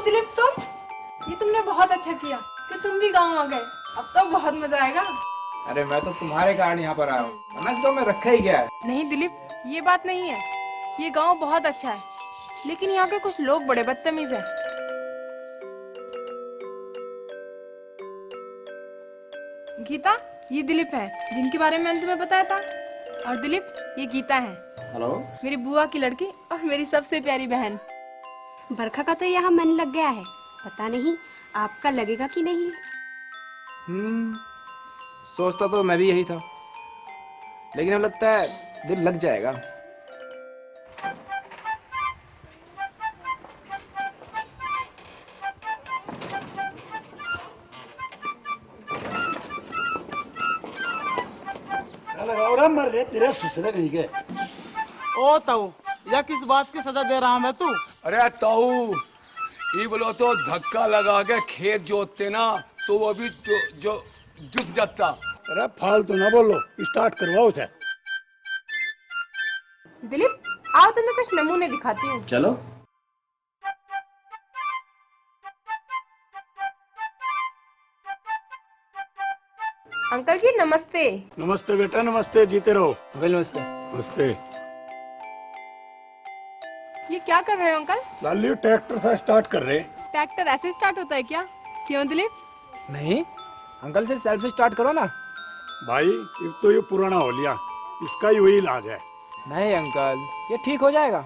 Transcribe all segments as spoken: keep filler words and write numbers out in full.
दिलीप, तुम? ये तुमने बहुत अच्छा किया कि तुम भी गांव आ गए। अब तो बहुत मजा आएगा। अरे, मैं तो तुम्हारे कारण यहाँ पर आया हूँ, वरना इस गांव में रखा ही क्या है? नहीं दिलीप, ये बात नहीं है। ये गांव बहुत अच्छा है, लेकिन यहाँ के कुछ लोग बड़े बदतमीज हैं। गीता, ये दिलीप है, जिनके बारे में मैंने तुम्हें बताया था। और दिलीप, ये गीता है। हेलो। मेरी बुआ की लड़की और मेरी सबसे प्यारी बहन। बरखा का तो यहाँ मन लग गया है, पता नहीं आपका लगेगा कि नहीं। हम्म, सोचता तो मैं भी यही था, लेकिन अब लगता है दिल लग जाएगा। लगाओ रे, मर रे तेरे ससुरे कहीं के। ओ ताऊ, या किस बात की सजा दे रहा मैं तू? अरे ताऊ, ये बोलो तो धक्का लगा के खेत जोतते ना, तो वो भी जो, जो जुत जाता। अरे फालतू ना बोलो, स्टार्ट करवाओ उसे। दिलीप, आओ तुम्हें कुछ नमूने दिखाती हूँ। चलो। अंकल जी नमस्ते। नमस्ते बेटा, नमस्ते, जीते रहो। अंकल नमस्ते। नमस्ते। ये क्या कर रहे हो अंकल? लालियो, ट्रैक्टर सा स्टार्ट कर रहे। ट्रैक्टर ऐसे स्टार्ट होता है क्या? क्यों दिलीप? नहीं अंकल, से सेल्फ से स्टार्ट करो ना। भाई, एक तो ये पुराना हो लिया, इसका ही वही इलाज है। नहीं अंकल, ये ठीक हो जाएगा।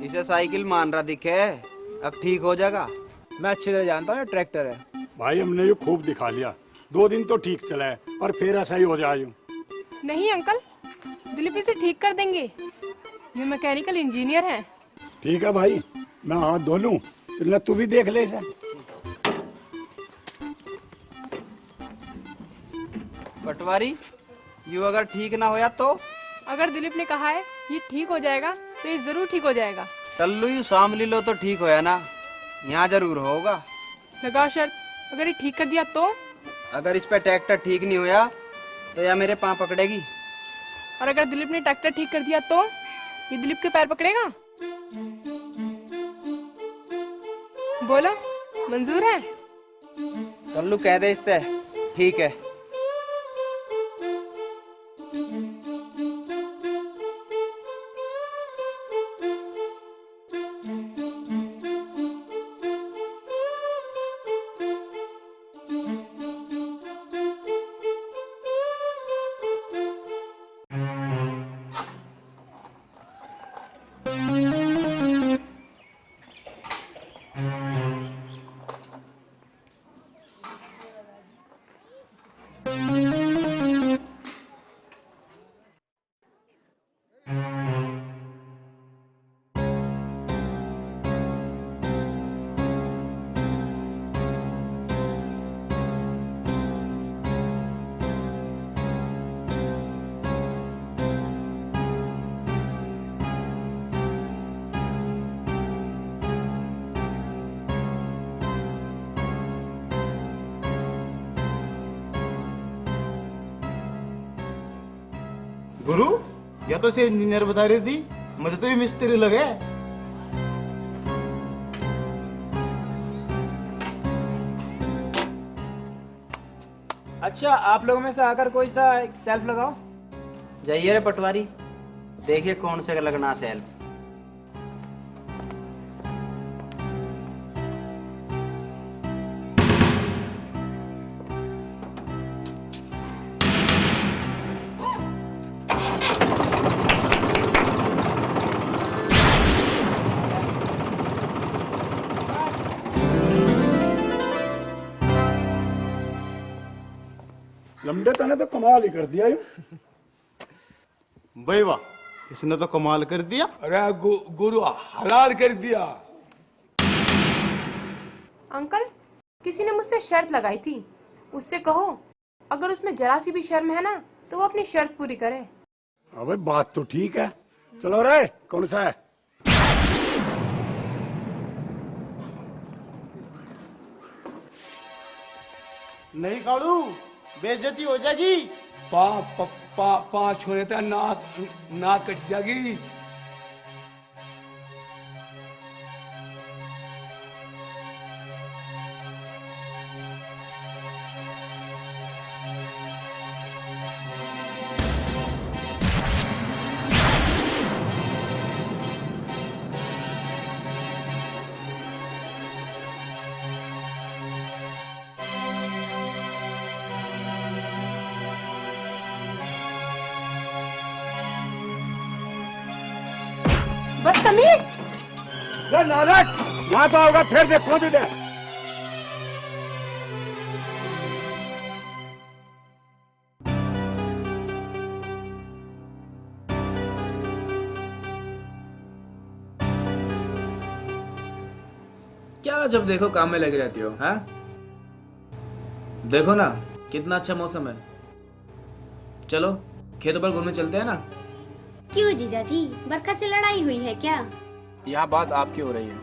इसे साइकिल मान रहा दिखे, अब ठीक हो जाएगा। मैं अच्छी तरह जानता हूँ ये ट्रैक्टर है। भाई, हमने ये खूब दिखा लिया, दो दिन तो ठीक चला है, पर फिर ऐसा ही हो जाए यूं। नहीं अंकल, दिलीप इसे ठीक कर देंगे, ये मैकेनिकल इंजीनियर है। ठीक है भाई, मैं हाथ धो लूं, फिर ना तू भी देख ले इसे। पटवारी, यू अगर ठीक ना होया तो? अगर दिलीप ने कहा है ये ठीक हो जाएगा, तो ये जरूर ठीक हो जाएगा। टल्लू, यू सांभली लो तो ठीक होया ना, यहाँ जरूर होगा। लगा शर्त, अगर ये ठीक कर दिया तो? अगर इस पे ट्रैक्टर ठीक नहीं होया, तो या मेरे पाँव पकड़ेगी। और अगर दिलीप ने ट्रैक्टर ठीक कर दिया तो? ये दिलीप के पैर पकड़ेगा? बोलो, मंजूर है? टल्लू, कह दे इसते, ठीक है। गुरु, या तो से इंजीनियर बता रही थी, मुझे तो ये मिस्त्री लगे। अच्छा, आप लोगों में से आकर कोई सा एक सेल्फ लगाओ। जाइए रे पटवारी, देखिए कौन से का लगना सेल्फ। लमड़े, तने तो कमाल ही कर दिया यूं। भाई वाह, इसने तो कमाल कर दिया। अरे गु-, गुरु हलाल कर दिया। अंकल, किसी ने मुझसे शर्त लगाई थी, उससे कहो अगर उसमें जरा सी भी शर्म है ना तो वो अपनी शर्त पूरी करे। अबे बात तो ठीक है। चलो रे, कौन सा है? नहीं कालू, बेइज्जती हो जाएगी। पा, पा, पा, पाँच होने तक नाक, नाक कट जाएगी। अरे नालायक, यहाँ तो आओगा, फिर देखो तुझे। क्या जब देखो काम में लगी रहती हो, हाँ? देखो ना, कितना अच्छा मौसम है। चलो, खेतों पर घूमने चलते हैं ना। क्यों जीजा जी, बरखा से लड़ाई हुई है क्या? यहाँ बात आपकी हो रही है,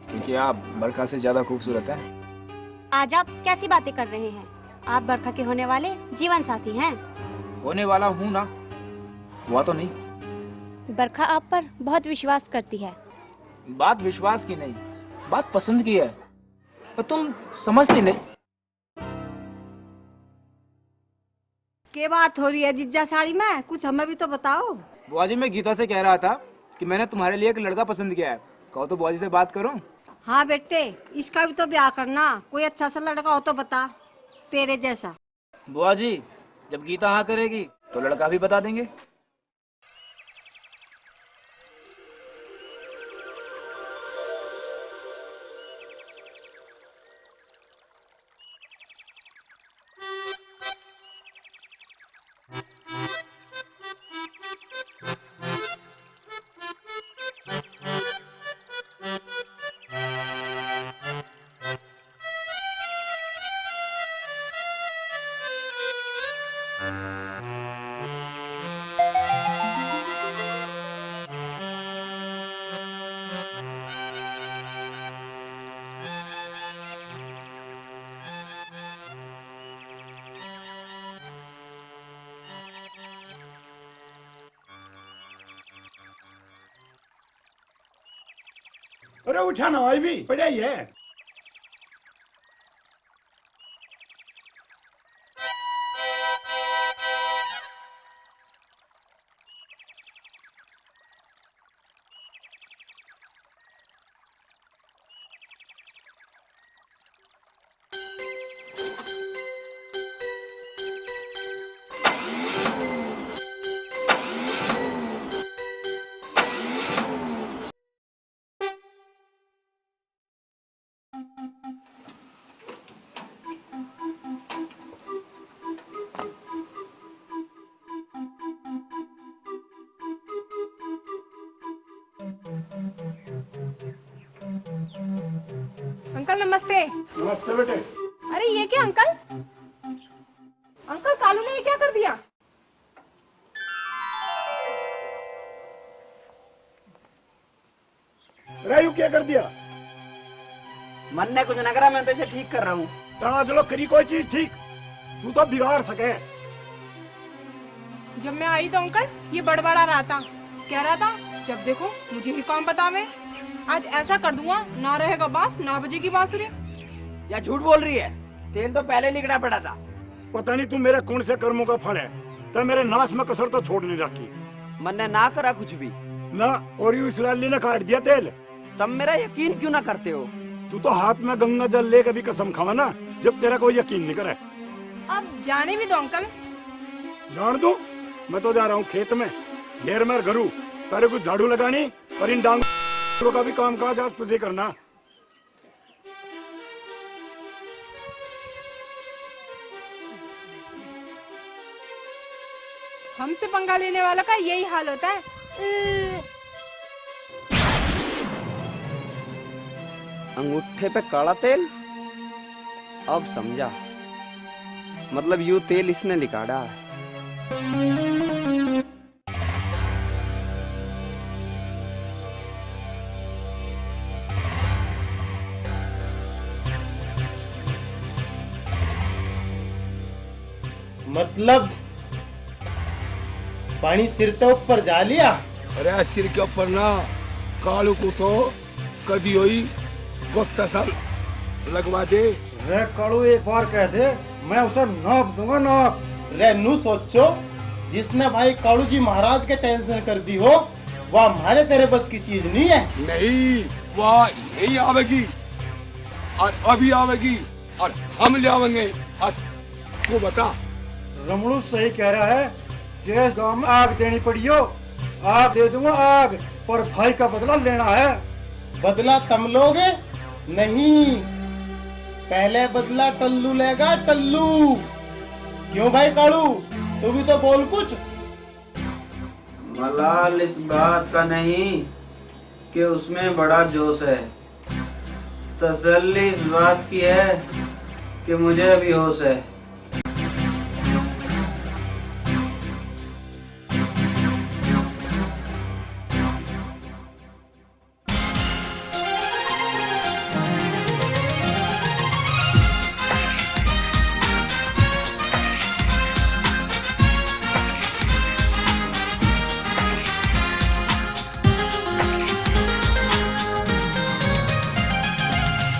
क्योंकि आप बरखा से ज्यादा खूबसूरत हैं। आज आप कैसी बातें कर रहे हैं? आप बरखा के होने वाले जीवन साथी हैं। होने वाला हूँ ना, हुआ तो नहीं। बरखा आप पर बहुत विश्वास करती है। बात विश्वास की नहीं, बात पसंद की है, पर तुम समझती नहीं। के बात हो रही है जीजा साली में, कुछ हमें भी तो बताओ। बुआ जी, मैं गीता से कह रहा था कि मैंने तुम्हारे लिए एक लड़का पसंद किया है, कहो तो बुआ जी से बात करूं? हाँ बेटे, इसका भी तो ब्याह करना, कोई अच्छा सा लड़का हो तो बता, तेरे जैसा। बुआ जी, जब गीता हाँ करेगी तो लड़का भी बता देंगे। अरे उठा ना, अभी पड़ा ही है। अंकल नमस्ते। नमस्ते बेटे। अरे ये क्या अंकल, अंकल कालू ने ये क्या कर दिया? रे, यू क्या कर दिया? मन ने कुछ ना करा, मैं तो इसे ठीक कर रहा हूँ। ता चलो करी कोई चीज ठीक, तू तो बिगाड़ सके। जब मैं आई तो अंकल ये बड़बड़ा रहा था, कह रहा था जब देखो मुझे ही काम बतावे। आज ऐसा कर दूंगा, ना रहेगा बांस ना बजेगी बांसुरी। या झूठ बोल रही है, तेल तो पहले लिकड़ा पड़ा था। पता नहीं तू मेरे कौन से कर्मों का फल है, तै मेरे नाश में कसर तो छोड़ नहीं रखी। मन्ने ना करा कुछ भी। ना, और यू इस लाली ने काट दिया तेल। तब मेरा यकीन क्यों ना करते हो? तू तो हाथ में गंगा जल लेके भी कसम खावा ना, जब तेरा कोई यकीन नहीं करे। अब जाने भी दो अंकल। जान दूं, मैं तो जा रहा हूँ खेत में, ढेर मेर घरू, सारे कुछ झाड़ू लगानी और इन डांगरों का भी काम काज आज तुझे करना। हमसे पंगा लेने वालों का यही हाल होता है। अंगूठे पे काला तेल, अब समझा, मतलब यू तेल इसने लिकाड़ा। मतलब पानी सिर ते ऊपर जा लिया? अरे सिर के ऊपर ना, कालू को तो कदी होई गोता सा लगवा दे। रे कालू, एक बार कह दे, मैं उसे नाप दूंगा, नाप। रे नू सोचो, जिसने भाई कालू जी महाराज के टेंशन कर दी हो, वह हमारे तेरे बस की चीज नहीं है। नहीं, वह यही आवेगी और अभी आवेगी और हम ले आवेंगे। और तू बता। रमणू सही कह रहा है, जिस गांव में आग देनी पड़ी हो, आग दे दूंगा, आग। पर भाई का बदला लेना है। बदला तम लोगे? नहीं, पहले बदला टल्लू लेगा, टल्लू। क्यों भाई कालू, तू भी तो बोल कुछ। मलाल इस बात का नहीं कि उसमें बड़ा जोश है, तसल्ली इस बात की है कि मुझे अभी होश है।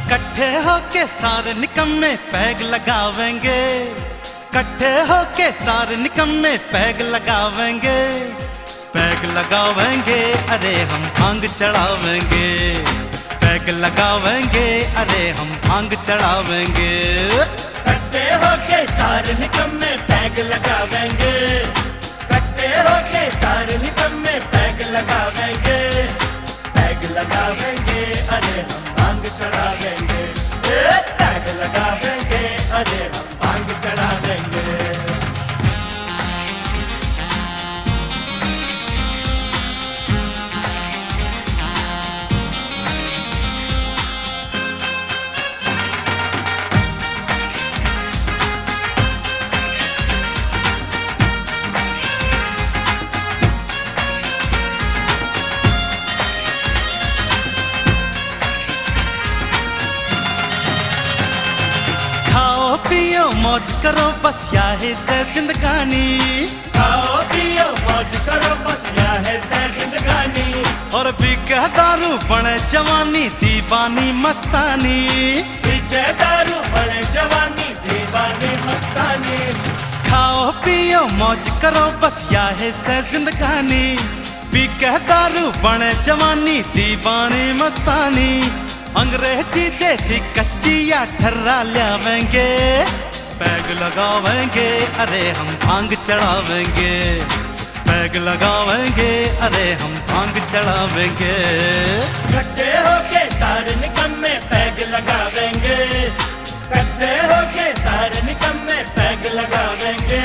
इकट्ठे होके सारे निकम्मे पैग लगावेंगे, इकट्ठे होके सारे निकम्मे पैग लगावेंगे, पैग लगावेंगे, अरे हम भांग चढ़ावेंगे, पैग लगावेंगे, अरे हम भांग चढ़ावेंगे। इकट्ठे होके सारे निकम्मे पैग लगावेंगे, इकट्ठे होके सारे निकम्मे पैग लगावेंगे, पैग लगावेंगे, अरे हम भांग चढ़ावेंगे, ए, पैग लगावेंगे, अरे हम भांग चढ़ावेंगे। खाओ पियो मौज करो, बस या है सै जिंदगानी। खाओ पियो मौज करो, बस या है सै जिंदगानी। और बिके दारू बने जवानी, दीवानी मस्तानी। बिके दारू बने जवानी, दीवानी मस्तानी। खाओ पियो मौज करो, बस या है सै जिंदगानी। बिके दारू बने जवानी, दीवानी मस्तानी। अंग्रेजी देसी कच्ची या ठर्रा ल्यावेंगे, पैग लगावेंगे, अरे हम भांग चढ़ावेंगे। पैग लगावेंगे, अरे हम भांग चढ़ावेंगे। इकट्ठे होके सारे निकम्मे पैग लगावेंगे, इकट्ठे होके सारे निकम्मे पैग लगावेंगे,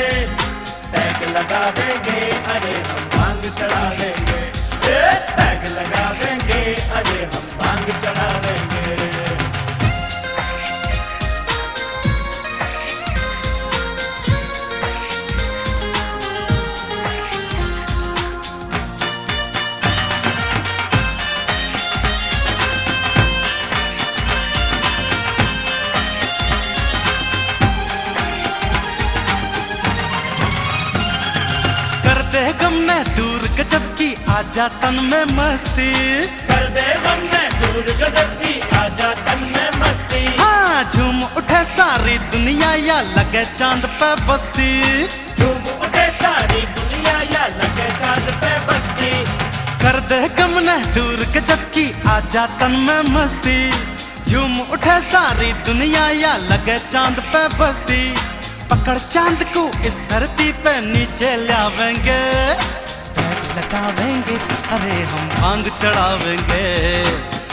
पैग लगावेंगे, अरे हम भांग चढ़ावेंगे, ए, पैग लगावेंगे, अरे हम भांग चढ़ावेंगे। कर दे गम ने दूर गजब की, आजा तन में मस्ती। कर दे गम ने दूर गजब की, आजा तन में मस्ती। हाँ, झूम उठे सारी दुनिया या लगे चांद पे बस्ती। झूम उठे सारी दुनिया या लगे चांद पे बस्ती। कर दे गम ने दूर गजब की, आजा तन में मस्ती। झूम उठे सारी दुनिया या लगे चांद पे बस्ती। पकड़ चांद को इस धरती पे नीचे लावेंगे। पैग लगावेंगे, अरे हम भांग चढ़ावेंगे।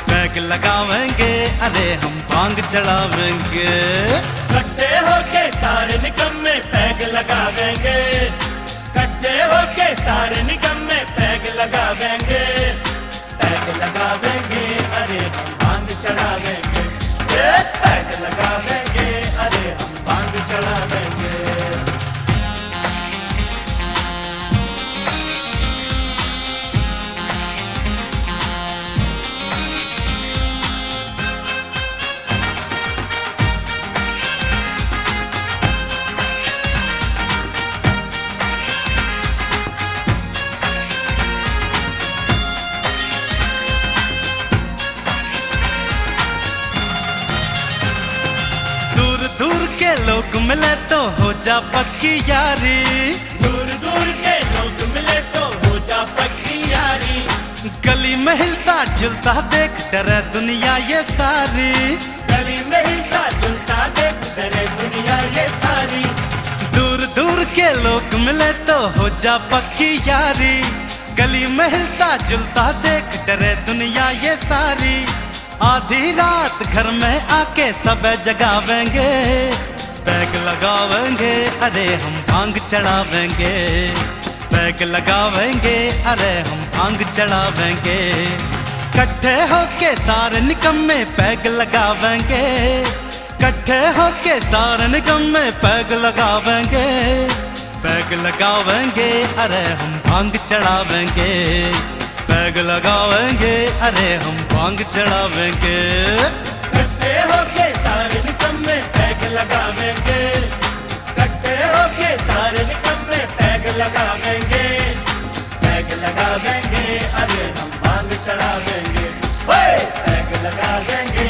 पैग लगावेंगे, अरे हम भांग चढ़ावेंगे। इकट्ठे होके सारे निकम्मे पैग लगावेंगे। इकट्ठे होके सारे निकम्मे पैग लगावेंगे। पैग लगावेंगे, अरे हम भांग चढ़ावेंगे। ए, पैग लगावेंगे, अरे हम भांग चढ़ावेंगे। दूर दूर के लोग मिले तो हो जा पक्की यारी। दूर दूर के लोग मिले तो हो जा पक्की यारी। गली में हिलता जुलता देख डरे दुनिया ये सारी। गली में हिलता जुलता देख डरे दुनिया ये सारी। दूर दूर के लोग मिले तो हो जा पक्की यारी। गली में हिलता जुलता देख डरे दुनिया ये सारी। आधी रात घर में आके सब जगावेंगे। पैग लगावेंगे, अरे हम भांग चढ़ावेंगे। पैग लगावेंगे, अरे हम भांग चढ़ावेंगे। इकट्ठे होके सारे निकम्मे पैग लगावेंगे। इकट्ठे होके सारे निकम्मे पैग लगावेंगे। पैग लगावेंगे, अरे हम भांग चढ़ावेंगे। पैग लगावेंगे, अरे हम भांग चढ़ावेंगे। इकट्ठे होके सारे निकम्मे पैग लगावेंगे। इकट्ठे होके सारे निकम्मे पैग लगावेंगे। पैग लगावेंगे, अरे हम भांग चढ़ावेंगे। ओए, पैग लगावेंगे,